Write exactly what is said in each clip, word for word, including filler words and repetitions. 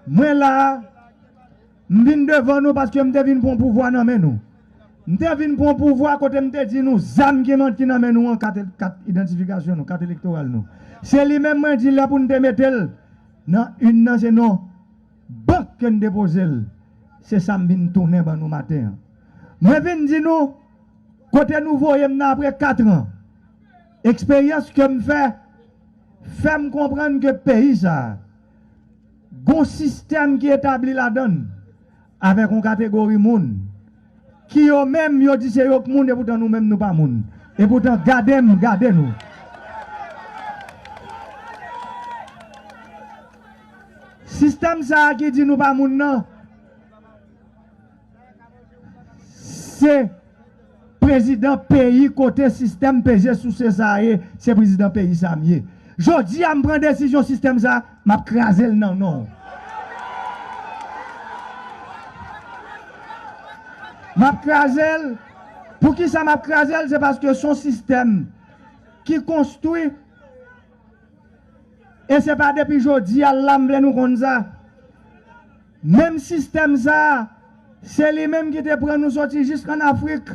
Mwen la a, m vin devan nou paske m te vin pran pouvwa nan men nou. M te vin pran pouvwa kote m te di nou zam ki nan men nou an, kat, kat idantifikasyon nou, kat elektoral nou. Se li menm mwen di lè pou n te mete l nan inn nan, se non bank ke n depoze l. Se sa m vin tounen ban nou maten an. Mwen vin di nou kote nou voye m nan apre kat an. Eksperyans ke m fè, fè m konprann ke peyi sa a, gon sistèm ki etabli ladan l avèk yon kategori moun ki yo menm yo di se yo k moun, epoutan nou menm nou pa moun. Epoutan gade m, gade nou. Sistèm sa a ki di nou pa moun nan, se prezidan peyi kote sistèm peze souse sa a ye, se prezidan peyi sa a m ye. Jodi a m pran desizyon sistèm sa a, m ap kraze l nan non w. M ap kraze l. Poukisa m ap kraze l? Se paske se yon sistèm ki konstwi. E se pa depi jodi a la m vle nou konn sa. Menm sistèm sa a, se li menm ki te pran nou soti jisk ann Afrik.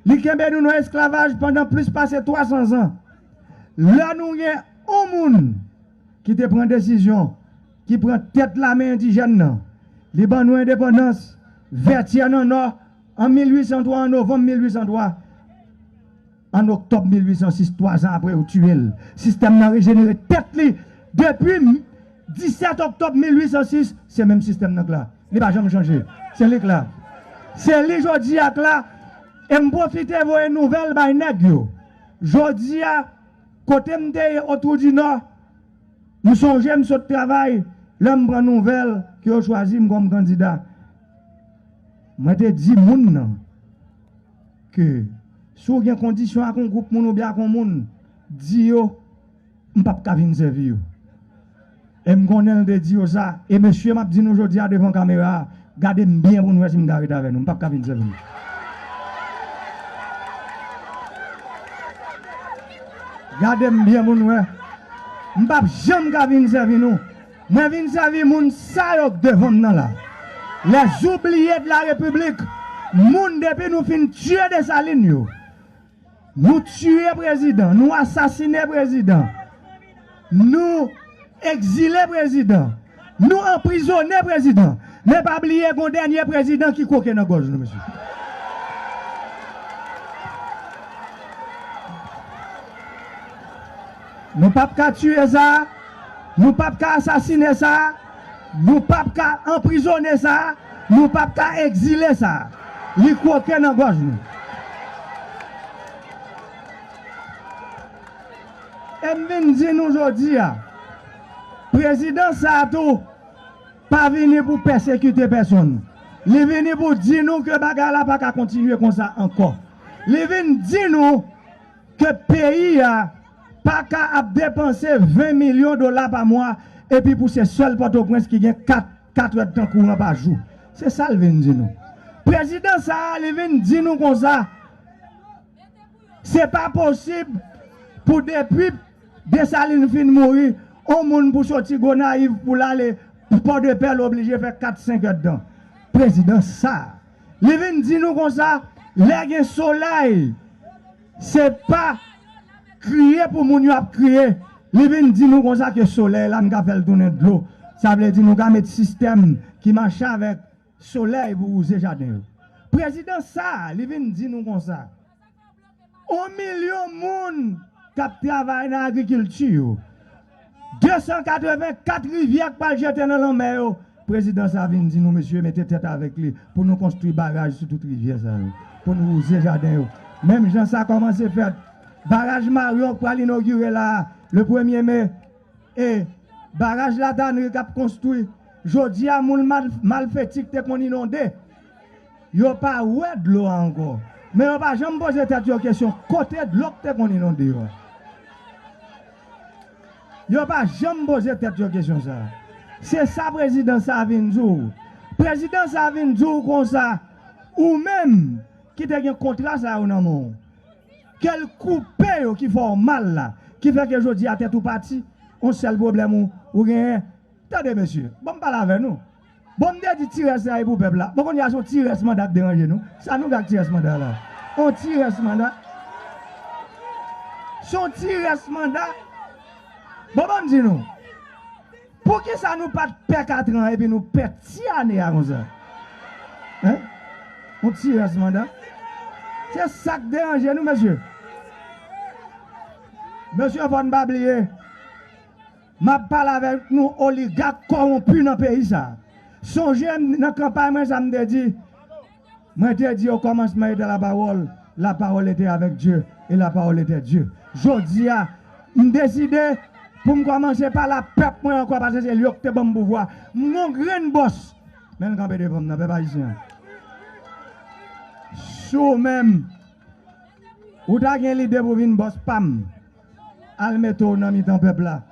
Li kenbe nou nan esklavaj pandan plis pase twa san zan. Lè nou gen yon moun ki te pran desizyon, ki pran tèt lame endijèn nan, li ban nou endepandans, Vètyè nan Nò, an mil uit san twa, an novanm mil uit san twa. An oktòb mil uit san sis, twa zan apre, yo tiye l. Sistèm nan rejenere tèt li. Depi m-, disèt oktòb mil uit san sis, se menm sistèm nan k la. Li pa janm chanje. Se li k la. Se li jodi a k la. E m pwofite voye nouvèl bay nèg yo. Jodi a, kote m te ye, Otwou di Nò, m sonje m sot travay, lè m pran nouvèl ke yo chwazi m kòm kandida. Mwen te di moun nan ke si w gen kondisyon ak yon gwoup moun oubyen ak yon moun, di yo, m p ap ka vin sèvi yo. E m konnen l te di yo sa, e mesye, m ap di nou jodi a devan kamera a, gade m byen pou n wè si m ka ret avè nou, m p ap ka vin sèvi nou. Gade m byen pou n wè. M p ap janm ka vin sèvi nou. Mwen vin sèvi moun sa yo k devan m nan la. Les oubliés de la République, moun depi nou fin tiye Desalin yo. Nou tiye prezidan, nou asasinen prezidan, nou egzile prezidan, nou anprizone prezidan. Men pa bliye gon dènye prezidan ki kwoke nan gòj nou, mesye. Nou p ap ka tiye sa, nou p ap ka asasine sa, nou p ap ka anprizone sa, nou p ap ka egzile sa. Li kwoke nan gòj nou. E m vin di nou jodi a, prezidan sa a tou pa vini pou pèsekite pèsonn. Li vini pou di nou ke bagay la pa ka kontinye konsa ankò. Li vin di nou ke peyi a pa ka ap depanse ven milyon dola pa mwa, epi pou se sèl Pòtoprens ki gen kat, kat èdtan kouran pa jou. Se sa l vin di nou. Prezidan sa a, li vin di nou konsa, se pa posib pou depi Desalin fin mouri, on moun pou soti Gonayiv pou l ale Pòdepè, l oblije fè kat, senk èdtan. Prezidan sa a, li vin di nou konsa, lè gen solèy, se pa kriye pou moun yo ap kriye. Li vin di nou konsa ke solèy la, n ka fè l tounen dlo. Sa vle di nou ka met sistèm ki mache avèk solèy pou wouze jaden yo. Prezidan sa a, li vin di nou konsa, on milyon moun k ap travay nan agrikilti yo, de san katreven kat rivyè k pral jete nan lanmè yo. Prezidan sa a vin di nou, mesye, mete tèt avèk li pou nou konstwi baraj sou tout rivyè sa yo, pou nou wouze jaden yo. Menm jan sa kòmanse fèt, baraj Maryon k pral inogire la a, le premye me, e baraj Latanri k ap konstwi. Jodi a, moun mal-, Malfeti k te konn inonde, yo pa wè dlo a ankò. Men yo pa janm poze tèt yo kesyon, kote dlo k te konn inonde yo a? Yo pa janm poze tèt yo kesyon sa a. Se sa prezidan sa a vin di w. Prezidan sa a vin di w konsa, ou menm ki te gen kontra sa yo nan men w, ke l koupe yo ki fè w mal la, ki fè ke jodi a tèt ou pati, yon sèl pwoblèm ou, ou genyen, Tande, mesye, bon, m pale avè nou. Bon, m te di ti rès la e pou pèp la. Bon, kounye a, se yon ti rès manda k deranje nou. Sa nou gen ak ti rès manda la? Yon ti rès manda. Se yon ti rès manda. Bon, ban m di nou. Poukisa nou pa t pè katran epi nou pè ti ane a konsa? Hein? Yon ti rès manda. Se sa k deranje nou, mesye. Mesye, fò n pa bliye. M ap pale avèk nou oligak kòwonpi nan peyi sa. Sonje m nan kanpay mwen sa m te di. Mwen te di, au commencement était la parole, la parole était avec Dieu, et la parole était Dieu. Jodi a, m deside pou m kòmanse pale ak pèp mwen ankò, paske se li yo ki te ban m pouvwa. M gon grenn bòs, men l kanpe devan m nan, pèp ayisyen. Si w menm, ou ta gen lide pou vin bòs pa m, al mete w nan mitan pèp la.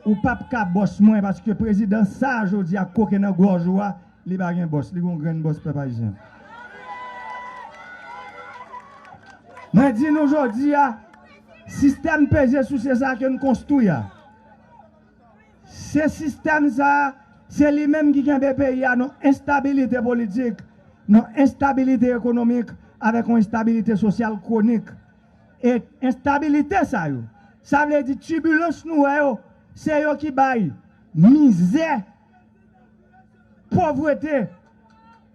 Ou p ap ka bòs mwen, paske prezidan sa a jodi a koke nan gòj ou a, li pa gen bòs, li gon grenn bòs pèp ayisyen. Mwen di nou jodi a, sistèm peze souse sa a ke n konstwi a, se sistèm sa a, se li menm ki kenbe peyi a nan enstabilite politik, nan enstabilite ekonomik, avèk yon enstabilite sosyal kwonik. E enstabilite sa yo, sa vle di tibilans nou wè yo, se yo ki bay mizè, povrete.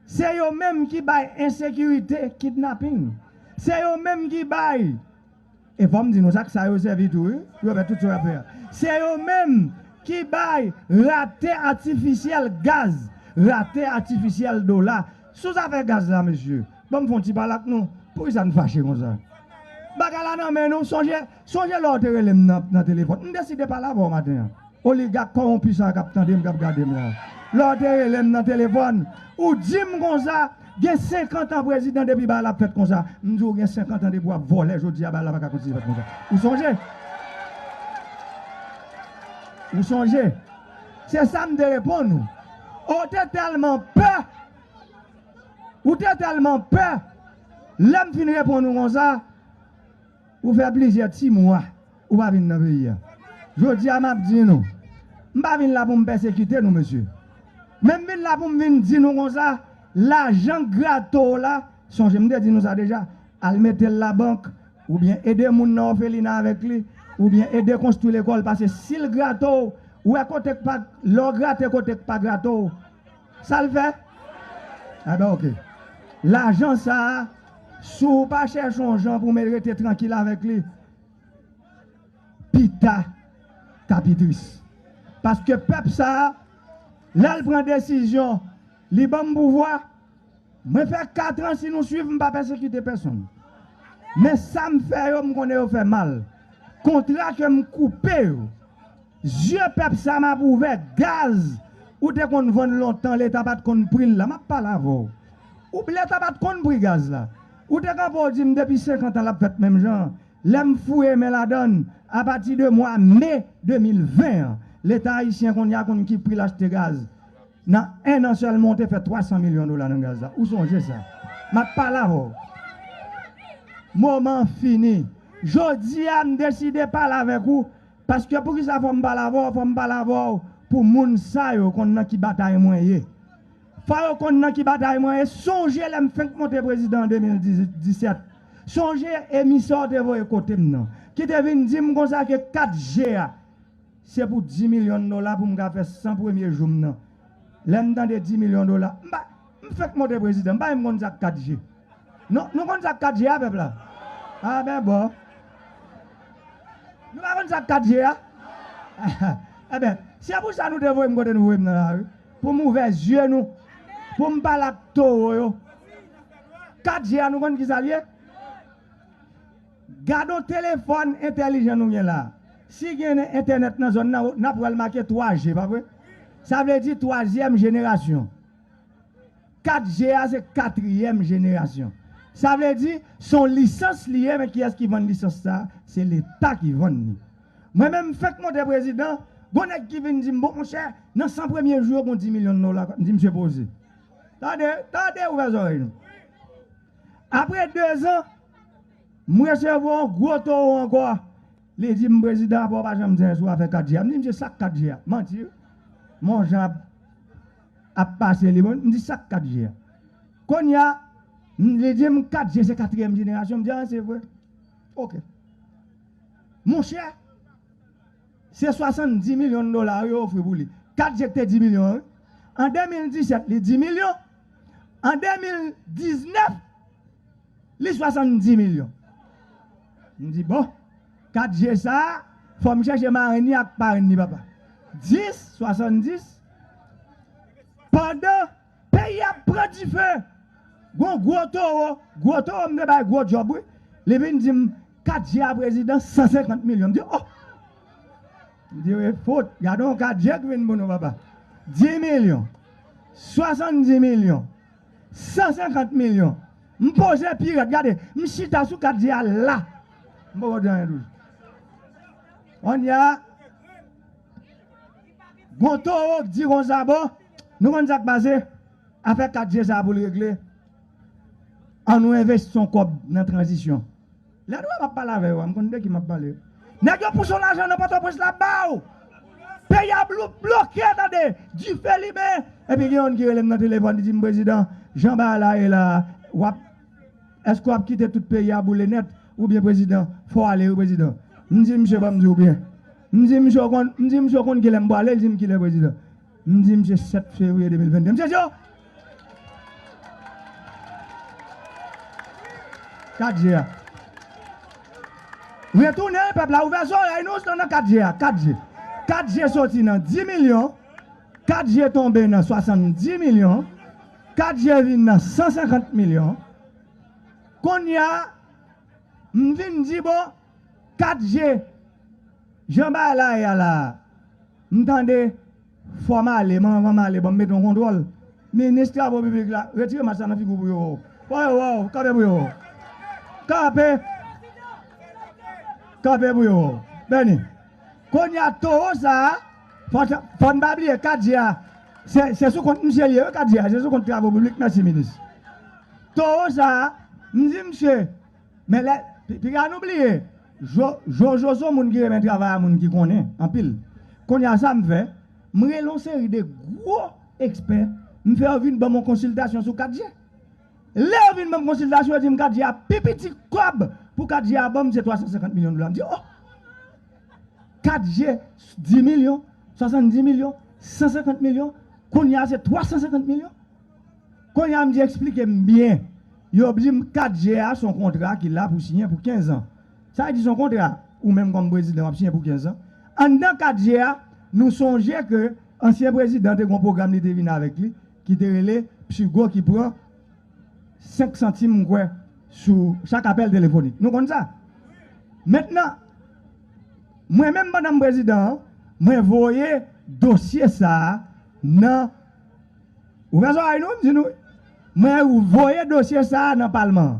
Se yo menm ki bay ensekirite, kidnaping. Se yo menm ki bay, e fò m di nou sa, k sa yo sèvi tou, wi. Yo fè tout sa yo ap fè a. Se yo menm ki bay rate atifisyèl gaz, rate atifisyèl dola. Sou zafè gaz la, mesye, ban m fè yon ti pale ak nou. Poukisa n fache konsa? Bagay la nan men nou. Sonje, sonje lè w te rele m nan, nan telefòn. M deside pale avè w maten an. Oligak kòwonpi sa k ap tande m, k ap gade m la. Lè w te rele m nan telefòn, ou di m konsa, gen senkant an prezidan depi bagay la ap fèt konsa. M di w gen senkant an depi w ap vòlè, jodi a bagay la pa ka kontinye fèt konsa. Ou sonje? Ou sonje? Se sa m te reponn ou. Ou te tèlman pè, ou te tèlman pè, lè m fin reponn ou konsa, ou fè plizyè ti mwa, ou pa vin nan peyi a. Jodi a, m ap di nou, m pa vin la pou m pèsekite nou, mesye. Men m vin la pou m vin di nou konsa, lajan grato w la, sonje m te di nou sa deja, al mete l labank, oubyen ede moun nan òfelina avèk li, oubyen ede konstwi lekòl, paske si l grato w, ou wè kote k pa, lè w grate kote k pa grato w, sa l fè? Enben, oke. Lajan sa a, si w pa chèche yon jan pou w rete trankil avèk li, pita, t ap pi tris. Paske pèp sa a, lè l pran desizyon, li ban m pouvwa, mwen fè kat an, si nou swiv, m pa pèsekite pèsonn. Men sa m fè yo, m konnen yo fè mal. Kontra ke m koupe yo, zye pèp sa m ap ouvè, gaz, ou te konn vann lontan, Leta pa t konn pri l la, m ap pale avè w. Ou, Leta pa t konn pri gaz la. Ou te kanpe, w di m depi senkant an l ap fèt menm jan an. Lè m foure men ladan l, apati de mwa me de mil ven an, Leta ayisyen kounye a konn ki pri l achte gaz. Nan en an sèlman, w te fè twa san milyon dola nan gaz la. Ou sonje sa? M ap pale avè w. Moman an fini. Jodi a, m deside pale avèk ou, paske poukisa fò m pale avè w? Fò m pale avè w pou moun sa yo konn nan ki batay mwen ye. Fò yo konn nan ki batay mwen ye. Sonje lè m fenk monte prezidan an de mil disèt. Sonje emisè w te voye kote m nan, ki te vin di m konsa ke kat G a, se pou dis milyon dola pou m ka fè san premye jou m nan. Lè m tande dis milyon dola, m pa, m fenk monte prezidan, m pa menm konn sa k kat G. Non, nou konn sa k kat G a, pèp la? A ben bon. Nou pa konn sa k kat G a? Enben, se pou sa nou te voye m kote nou voye m nan la, wi. Pou m ouvè zye nou. Pou m pale ak towo yo. Kat G a, nou konn ki sa l ye? Gade yon telefòn entèlijan nou gen la. Si gen entènèt nan zòn nan, n ap wè l make twa G, pa vre? Sa vle di twazyèm jenerasyon. Kat G a se katriyèm jenerasyon. Sa vle di, se yon lisans li ye, men kiyès ki vann lisans sa a? Se Leta ki vann li. Mwen menm, m fenk monte prezidan, gon nèg ki vin di m, bon, monchè, nan san premye jou yo, gon dis milyon dola. M di, misye poze. Tande, tande, ouvè zòrèy nou. Apre dezan, m resevwa yon gwo towo ankò. Li di m, prezidan, apa w pa janm di anyen sou afè kat G a? M di, misye, sa k kat G a? Manti, wi. Monjan ap, ap pase li. Bon, m di, "Sa k kat G a?" Kounye a, m, li di m, "Kat G se katriyèm jenerasyon." M di, "A, se vre." Ok. Monchè, se swasanndis milyon dola yo ofri pou li. Kat G te di milyon, wi. An de mil disèt, li di milyon. An de mil diznèf, li swasanndis milyon. M di, "Bon, kat G sa a, fò m chèche marenn li ak parenn li, papa." Dis, swasanndis, pandan peyi a ap pran dife, gon gwo towo, gwo towo m te bay gwo djòb, wi. Li vin di m, "Kat G a prezidan, san senkant milyon." M di, "Oh!" M di, "Wi, fout, gade yon kat G ki vin pou nou, papa." Dis milyon, swasanndis milyon, san senkant milyon. M poze pi rèd, gade, m chita sou kat G a la. M poko di anyen toujou. Kounye a, gon towo k di konsa, "Bon, nou konn sa k pase, afè kat G sa a pou l regle, an nou envesti yon kòb nan tranzisyon." Lè nou wè m ap pale avè yo a, m konn de ki m ap pale. Nèg yo pouse yon lajan nan Pòtoprens la ba w. Peyi a blou-, bloke, tande. Dife limen. Epi gen youn ki rele m nan telefòn, li di m, "Prezidan, jan bagay la ye la, w ap, èske w ap kite tout peyi a boule nèt? Oubyen, prezidan, fò w ale, wi, prezidan." M di, "Misye, ban m di w byen." M di, "Misye, w konn, m di, misye, w konn kilè m pwale?" Li di m, "Kilè, prezidan?" M di, "Misye, sèt fevriye de mil venn de." Misye di, "Oh!" Kat G a. Retounen, pèp la, ouvè zòrèy nou, se nan kat G a, kat G. Kat G soti nan dis milyon, kat G tonbe nan swasanndis milyon, kat G vin nan san senkant milyon. Kounye a, m vin di, "Bon, kat G, jan bagay la ye a la a, m tande fò m ale, men anvan m ale, ban m mete yon kontwòl." Minis Travo Piblik la, retire mas la nan figi w pou yo wè w. Fò yo wè w, kanpe pou yo wè w. Kanpe. Kanpe pou yo wè w. Beni. Kounye a, towo sa a, fò, fò n pa bliye, kat G a, se, se sou kont misye l ye, wi, kat G a, se sou kont Travo Piblik, mèsi, minis. Towo sa a, m di misye, men lè, pi-, piga nou bliye, Jo-, Jojo se yon moun ki renmen travay a moun ki konnen anpil. Kounye a, sa m fè, m rele yon seri de gwo ekspè, m fè yo vin ban m yon konsiltasyon sou kat G. Lè yo vin ban m konsiltasyon, yo di m kat G a pi piti kòb pou kat G a ban m se twa san senkant milyon dola. M di, "Oh!" Kat G, dis milyon, swasanndis milyon, san senkant milyon, kounye a se twa san senkant milyon. Kounye a m di, "Eksplike m byen." Yo di m kat G a se yon kontra ki la pou siyen pou kenz an. Sa vle di se yon kontra, ou menm kòm prezidan w ap siyen pou kenz an. Anndan kat G a, nou sonje ke ansyen prezidan te gen yon pwogram li te vin avèk li, ki te rele Psigo ki pran senk santim, m kwè, sou chak apèl telefonik. Nou konn sa? Mentnan, mwen menm pandan m prezidan an, mwen voye dosye sa a nan, ouvè zòrèy nou, m di nou, mwen voye dosye sa a nan palman an.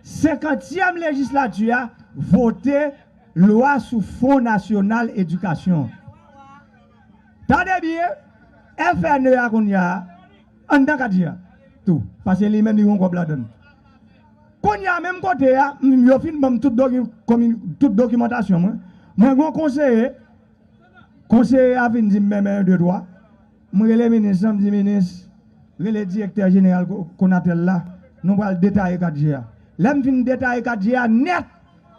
Senkantyèm lejislati a vote lwa sou Fon Nasyonal Edikasyon. Tande byen, F N E a kounye a, anndan kat G a tou, paske li menm li gen yon kòb ladan l. Kounye a, menm kote a, m, yo fin ban m tout doki-, komi-, tout dokimantasyon mwen. Mwen gen yon konseye, konseye a vin di m, "Men, men, de, twa." M rele minis lan, m di, "Minis, rele direktè jeneral Ko-, Konatel la, nou pral detaye kat G a." Lè m fin detaye kat G a nèt,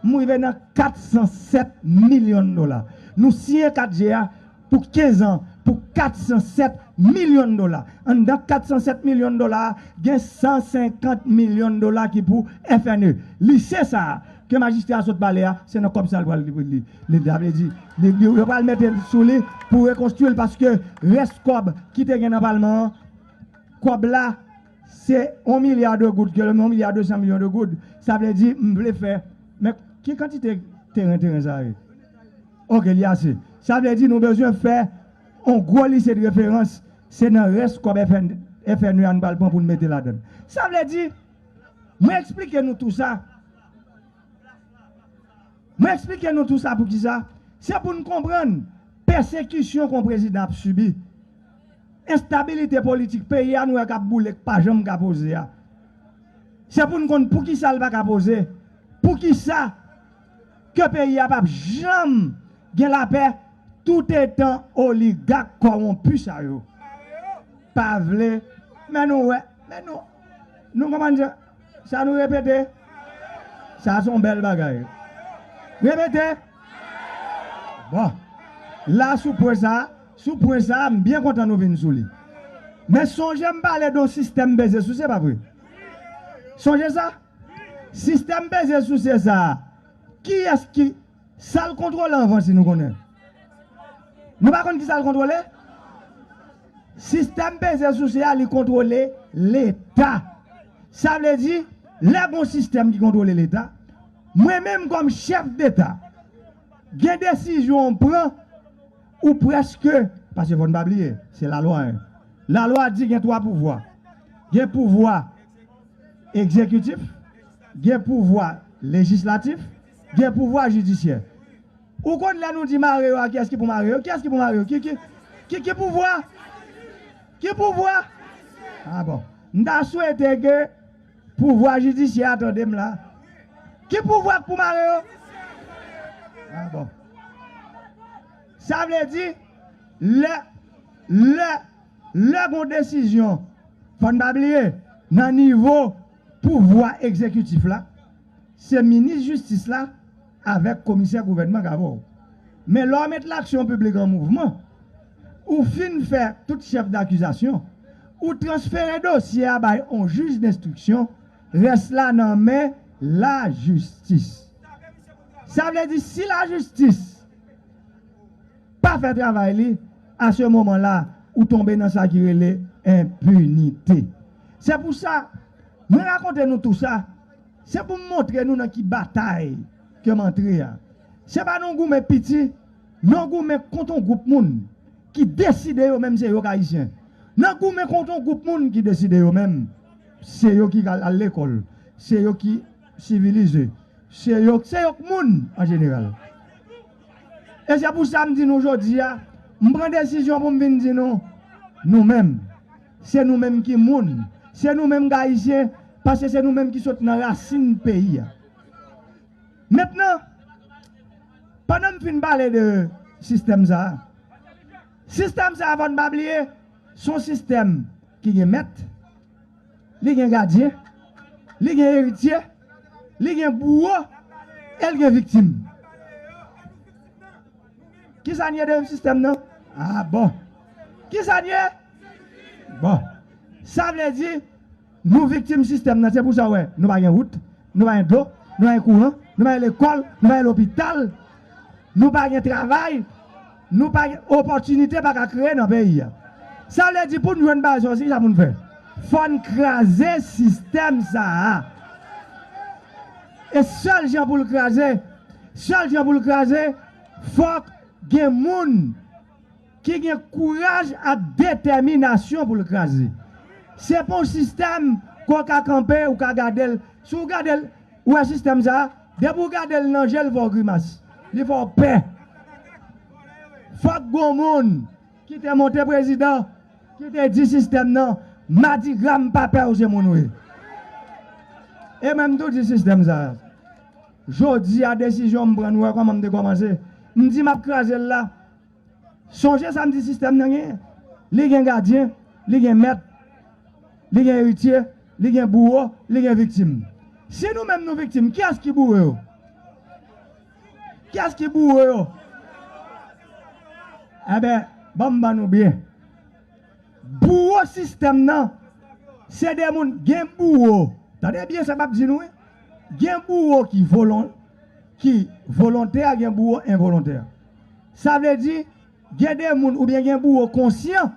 m rive nan kat san sèt milyon dola. Nou siyen kat G a pou kenz an, pou kat san sèt milyon dola. Anndan kat san sèt milyon dola a, gen san senkant milyon dola ki pou F N E. Lise sa a, ke majistra a sot pale a, se nan kòb sa a l pral li, li, li, sa vle di, li, li, yo pral mete l sou li pou rekonstwi l, paske rès kòb ki te gen nan palman an, kòb la, se yon milya de goud, ke yon milya de san milyon de goud. Sa vle di, m vle fè, men ki kantite teren, teren sa ye? Ok, li ase. Sa vle di, nou bezwen fè yon gwo lise de referans, se nan rès kòb F N, F N E a nou pral pran pou n mete ladan l. Sa vle di, mwen eksplike nou tou sa. Mwen eksplike nou tou sa poukisa. Se pou n konprann pèsekisyon ke yon prezidan ap sibi. Enstabilite politik peyi a nou wè k ap boule, k pa janm ka poze a. Se pou n konn poukisa l pa ka poze. Poukisa ke peyi a p ap janm gen lapè Toutetan oligak kòwonpi sa yo pa vle, men nou wè, men nou, nou kòmanse, sa nou repete, sa se yon bèl bagay. Repete. Bon, la sou pwen sa, sou pwen sa, m byen kontan nou vin sou li. Men sonje m pale de yon sistèm peze souse, pa vre? Sonje sa? Sistèm peze souse sa, kiyès ki, sa l kontwole anvan, si nou konnen? Nou pa konn ki sa l kontwole? Sistèm peze souse a, li kontwole Leta. Sa vle di, lè gon sistèm ki kontwole Leta, mwen menm kòm chèf deta, gen desizyon m pran, ou prèske, paske fò n pa bliye, se lalwa, en. Lalwa di gen twa pouvwa. Gen pouvwa egzekitif, gen pouvwa lejislatif, gen pouvwa jidisyè. Ou konn lè nou di mare yo a, kiyès ki pou mare yo? Kiyès ki pou mare yo? Ki, ki, ki, ki pouvwa? Ki pouvwa? Ah bon. M ta swete ke pouvwa jidisyè a tande m la. Ki pouvwa k pou mare yo? Ah bon. Sa vle di, lè, lè, lè gon desizyon, fò n pa bliye, nan nivo pouvwa egzekitif la, se minis jistis la avèk komisè gouvènman k avè w. Men lè w met laksyon piblik an mouvman, ou fin fè tout chèf dakizasyon, ou transfere dosye a bay on jij denstriksyon, rès la nan men lajistis. Sa vle di, si lajistis pa fè travay li, a se moman la, ou tonbe nan sa ki rele enpinite. Se pou sa, mwen rakonte nou tou sa, se pou m montre nou nan ki batay ke m antre a. Se pa nan goumen piti, nan goumen kont on gwoup moun ki deside yo menm se yo k Ayisyen. Nan goumen kont on gwoup moun ki deside yo menm se yo ki al, al lekòl, se yo ki sivilize, se yo, se yo k moun an jeneral. E se pou sa m di nou jodi a, m pran desizyon pou m vin di nou, nou menm, se nou menm ki moun, se nou menm k Ayisyen, paske se nou menm ki sot nan rasin peyi a. Mentnan, pandan m fin pale de sistèm sa a, sistèm sa a, fò n pa bliye, se yon sistèm ki gen mèt, li gen gadyen, li gen eritye, li gen bouwo, e l gen viktim. Kisa n ye de sistèm nan? Ah bon. Kisa n ye? Bon. Sa vle di, nou viktim sistèm nan. Se pou sa w wè, nou pa gen wout, nou pa gen dlo, nou pa gen kouran, nou pa gen lekòl, nou pa gen lopital, nou pa gen travay, nou pa gen opòtinite pa ka kreye nan peyi a. Sa vle di pou n jwenn bagay sa yo, se kisa pou n fè? Fò n kraze sistèm sa a. E sèl jan pou l kraze, sèl jan pou l kraze, fòk gen moun ki gen kouraj ak detèminasyon pou l kraze. Se pa yon sistèm ke w ka kanpe, ou ka gade l. Si w gade l, ou wè sistèm sa a, depi w gade l nan je l fè w grimas. Li fè w pè. Fòk gon moun ki te monte prezidan, ki te di sistèm nan, madigra m pa pè w, se moun ou ye. E mwen m tou di sistèm sa a. Jodi a, desizyon m pran, nou wè kòman m te kòmanse. M di m ap kraze l la. Sonje sa m di sistèm nan genyen. Li gen gadyen, li gen mèt, li gen eritye, li gen bouwo, li gen viktim. Si nou menm nou viktim, kiyès ki bouwo yo? Kiyès ki bouwo yo? Enben, ban m ban nou byen. Bouwo sistèm nan, se de moun, gen bouwo. Tande byen sa m ap di nou, wi. Gen bouwo ki volon, ki volontè, gen bouwo envolontè. Sa vle di, gen de moun oubyen gen bouwo konsyan,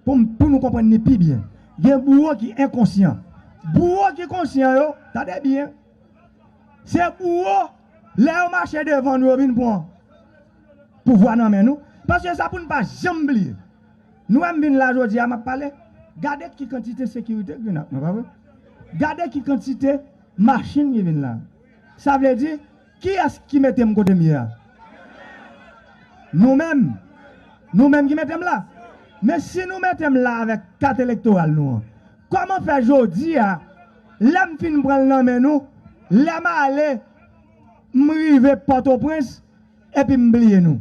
pou m, pou nou konprann li pi byen. Gen bouwo ki enkonsyan. Bouwo ki konsyan yo, tande byen, se bouwo, lè yo mache devan nou, yo vin pran pouvwa nan men nou. Paske sa pou n pa janm bliye. Nou wè m vin la jodi a, m ap pale. Gade ki kantite sekirite ki vin ak mwen, pa vre? Gade ki kantite machin ki vin la. Sa vle di, kiyès ki mete m kote m ye a? Nou menm. Nou menm ki mete m la. Men si nou mete m la avèk kat elektoral nou an, kòman fè jodi a, lè m fin pran l nan men nou, lè m ale, m rive Pòtoprens, epi m bliye nou?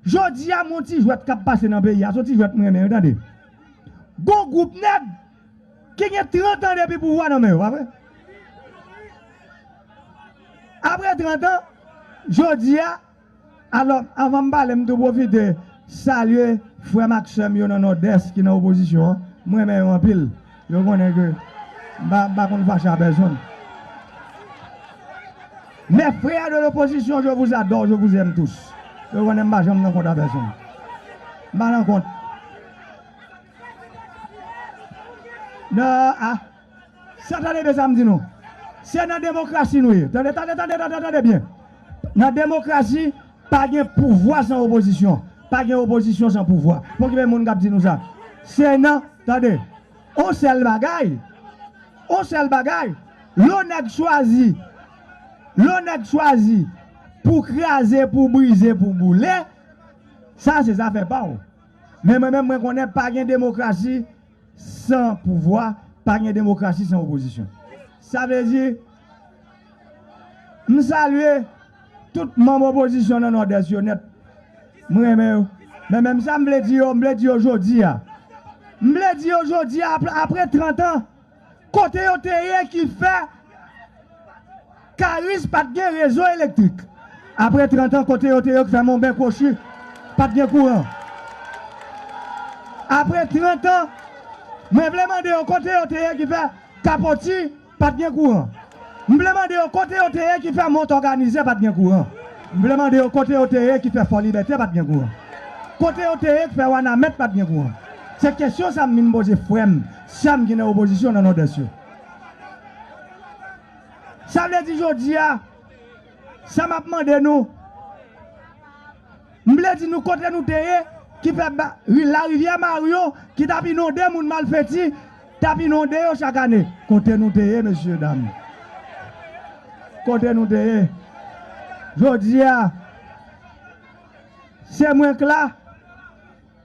Jodi a, m yon ti jwèt k ap pase nan peyi a, se yon ti jwèt m renmen, wi, tande. Gon gwoup nèg ki gen trant an depi pouvwa nan men yo, pa vre? Apre trant an, jodi a, alò, anvan m pale, m tou pwofite salye frè m ak sè m yo nan Nòdès ki nan opozisyon an. M renmen yo anpil. Yo konnen ke m pa, m pa konn fache a pèsonn. Mes frères de l'opposition, je vous adore, je vous aime tous. Yo konnen m pa janm nan kont a pèsonn. M pa nan kont. Non, a. Sa tande byen sa m di nou. Se nan demokrasi nou ye. Tande, tande, tande, tande, tande byen. Nan demokrasi, pa gen pouvwa san opozisyon. Pa gen opozisyon san pouvwa. Pokipe moun k ap di nou sa. Se nan, tande, on sèl bagay. On sèl bagay. Lè yon nèg chwazi, lè yon nèg chwazi pou kraze, pou brize, pou boule, sa se zafè pa w. Men mwen menm, mwen konnen pa gen demokrasi san pouvwa, pa gen demokrasi san opozisyon. Sa vle di, m salye tout manm opozisyon nan Nòdès yo nèt. M renmen yo. Men menm sa m vle di yo, m vle di yo jodi a. M vle di yo jodi a, apre, apre trant an, kote yo te ye ki fè Karis pa t gen rezo elektrik. Apre trant an, kote yo te ye ki fè Monben Kwochi pa t gen kouran. Apre trant an, mwen vle mande yo kote yo te ye ki fè Kapoti pa t gen kouran. M vle mande yo kote yo te ye ki fè Mont Òganize pa t gen kouran. M vle mande yo kote yo te ye ki fè Fò Libète pa t gen kouran. Kote yo te ye ki fè Wanament pa t gen kouran. Se kesyon sa m vin poze frè m, sè m ki nan opozisyon nan Nòdès yo. Sa vle di jodi a, sa m ap mande nou, m vle di nou kote nou te ye, ki fè ba, ri, larivyè Maryon, ki t ap inonde moun Malfeti, t ap inonde yo chak ane. Kote nou te ye, mesye dam? Kote nou te ye? Jodi a, se mwen k la.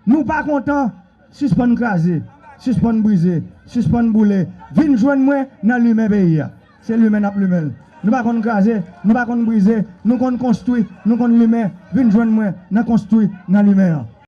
Nou pa kontan, sispann kraze, sispann brize, sispann boule. Vin jwenn mwen nan limen peyi a. Se limen n ap limen l. Nou pa konn kraze, nou pa konn brize, nou konn konstwi, nou konn limen. Vin jwenn mwen nan konstwi, nan limen an.